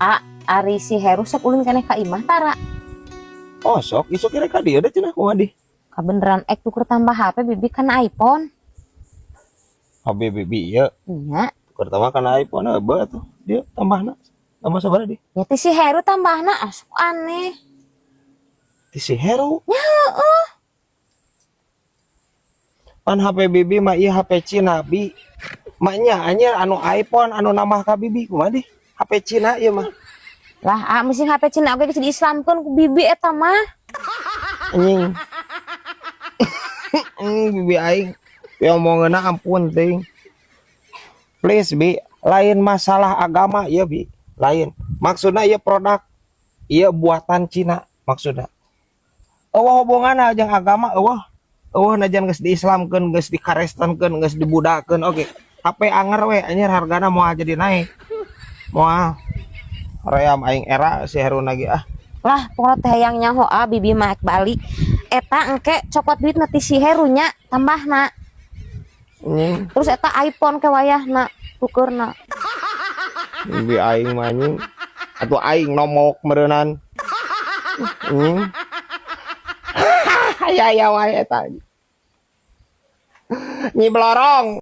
A, ari si Heru sok ulin keneh ka imah tara? Oh, sok isuk kira ka dieu da cenah, kumaha di? Kabeneran ek tuker tambah HP Bibi kana iPhone. HP Bibi ieu? Nya. Tuker tambah kana iPhone heubeut atuh. Dia tambahna. Tambah sabaraha di? Nya ti si Heru tambahna, asup aneh. Ti si Heru. Nya heueuh. Pan HP Bibi mah ieu HP Cina, Bi. Maknya anjir anu iPhone anu nambah ka Bibi kumaha di? HP Cina ieu mah. Lah, ah, mesin HP Cina oge geus diislamkeun ku Bibi eta mah. Anjing. Bibi aing. Ya omongeunna ampun ting. Please, Bi, lain masalah agama ya, Bi. Lain. Maksudna ieu produk ieu buatan Cina maksudna. Euweuh hubunganna jeung agama, euweuh. Euweuh, najan geus diislamkeun, geus dikarestenkeun, geus dibudakeun oge. HP anger we anjir, hargana moal jadi naik. Moal. Hoream aing era si Heru lagi ah. Lah, pokoknya teh hayang nyaho ah, Bibi mah ek balik. Eta engke cokot duit ti si Heru nya tambahna. Anjing. Terus eta iPhone ke wayahna tukerna. Bibi aing mah anjing. Atuh aing nomok meureunan. Anjing. Aya aya wae eta. Nyi Blorong.